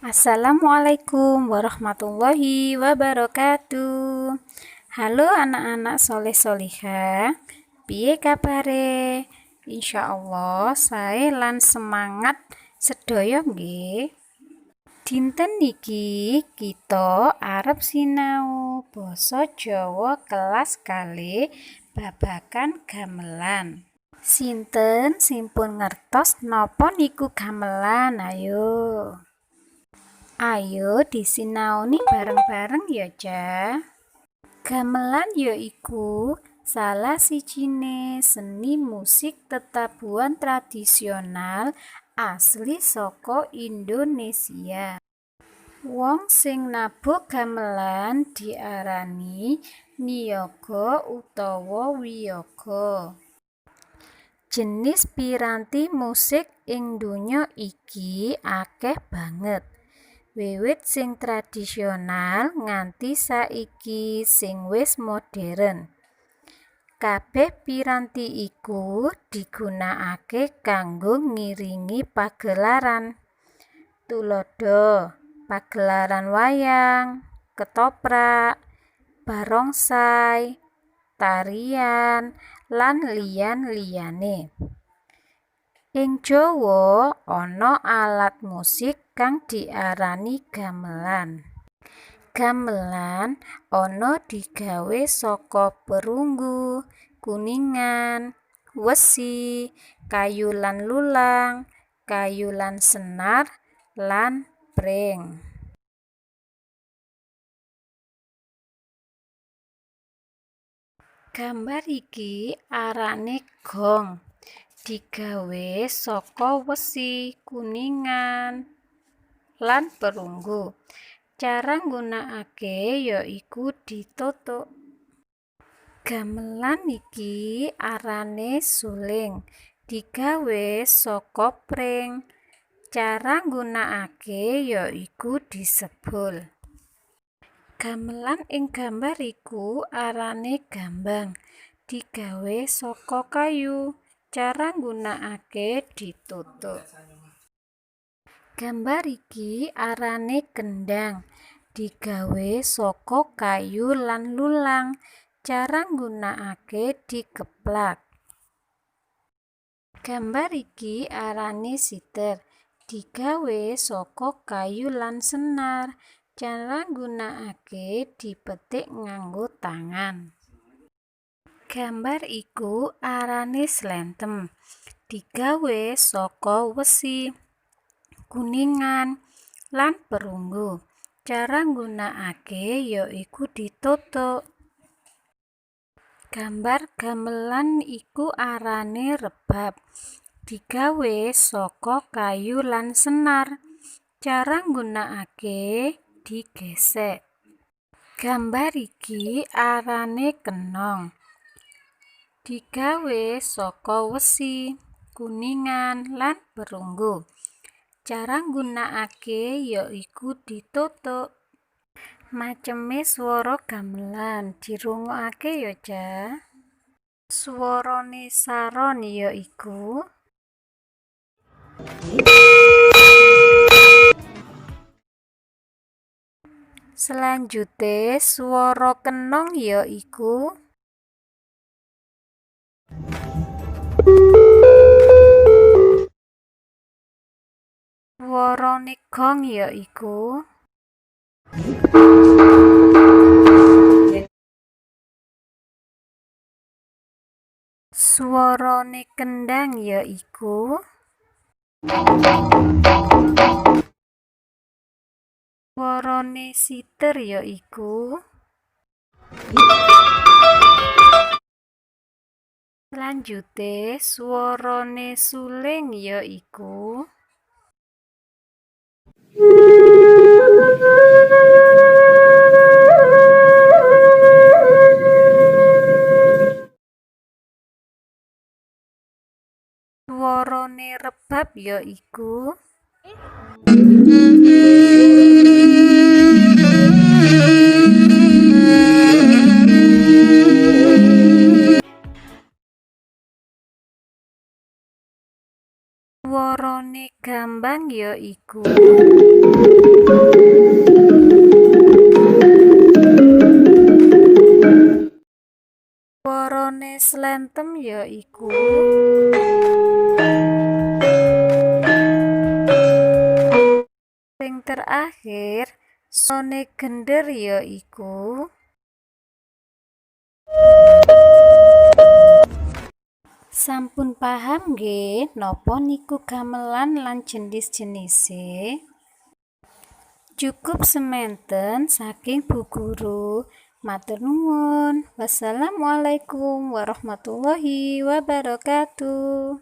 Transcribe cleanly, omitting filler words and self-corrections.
Assalamualaikum warahmatullahi wabarakatuh. Halo anak-anak soleh solihah, piye kabare? Insyaallah sae lan semangat sedaya nggih. Dinten niki kita arep sinau basa Jawa kelas kalih babagan gamelan. Sinten sing pun ngertos napa niku gamelan? Ayo. Ayo disinaoni bareng-bareng ya, Cah. Gamelan yaiku salah sijine seni musik tetabuhan tradisional asli saka Indonesia. Wong sing nabuh gamelan diarani niyaga utawa wiyaga. Jenis piranti musik ing donya iki akeh banget. Wiwit sing tradisional nganti saiki sing wis modern. Kabeh piranti iku digunakake kanggo ngiringi pagelaran. Tuladha pagelaran wayang, ketoprak, barongsai, tarian, lan liyan-liyane. Ing Jawa ana alat musik kang diarani gamelan. Gamelan ana digawe saka perunggu, kuningan, wesi, kayu lan lulang, kayu lan senar, lan pring. Gambar iki arane gong, digawe saka wesi, kuningan, lan perunggu. Cara nggunakake yaiku ditutuk. Gamelan iki arane suling, digawe saka pring. Cara nggunakake yaiku disebul. Gamelan ing gambar iku arane gambang, digawe saka kayu. Cara nggunakake ditutuk. Gambar iki arane kendhang, digawe saka kayu lan lulang. Cara nggunakake dikeplak. Gambar iki arane siter, digawe saka kayu lan senar. Cara nggunakake dipetik nganggo tangan. Gambar iku arane slentem, digawe saka wesi, kuningan, lan perunggu. Cara nggunakake yaiku ditutuk. Gambar gamelan iku arane rebab, digawe saka kayu lan senar. Cara nggunakake digesek. Gambar iki arane kenong, digawe saka wesi, kuningan, lan perunggu. Cara nggunakake yaiku ditutuk. Maceme swara gamelan dirungokake ya, Cah. Swarane saron yaiku Selanjute swara kenong yaiku Swarane gong yaiku Swarane kendhang yaiku Swarane siter yaiku Selanjute swarane suling yaiku Swarane rebab yaiku Swarane gambang ya iku. Slentem ya iku. Sing terakhir, swarane gender ya iku. Sampun paham nggih napa niku gamelan lan jenis-jenise? Cukup sementen saking Bu Guru. Matur nuwun. Wassalamualaikum warahmatullahi wabarakatuh.